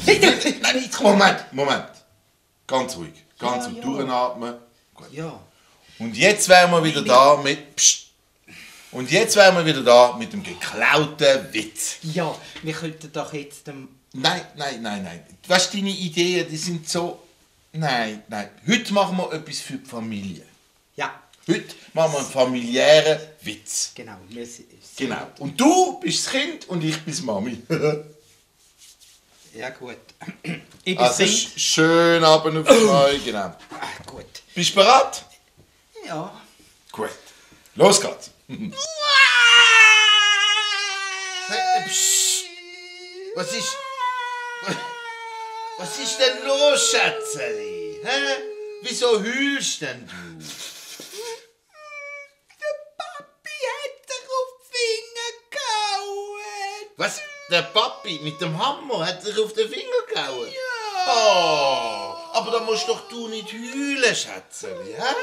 Nein, Moment. Ganz ruhig. Ganz ruhig. Durchatmen. Gut. Ja. Und jetzt wären wir wieder da mit... Psst. Und jetzt wären wir wieder da mit dem geklauten Witz. Ja, wir könnten doch jetzt Nein. Weißt du, deine Ideen, die sind so... Nein. Heute machen wir etwas für die Familie. Ja. Heute machen wir einen familiären Witz. Genau. Genau. Und du bist das Kind und ich bin die Mami. Ja, gut. Ich bin Also Kind. schön Abend auf euch, genau. Gut. Bist du bereit? Ja. Gut. Los geht's. Psst. Was ist denn los, Schätzeli? Hä? Wieso heulst denn du? Der Papi hat sich auf die Finger gehauen. Was? Der Papi mit dem Hammer hat sich auf den Finger gehauen? Ja. Oh, aber da musst doch du nicht heulen, Schätzeli, hä?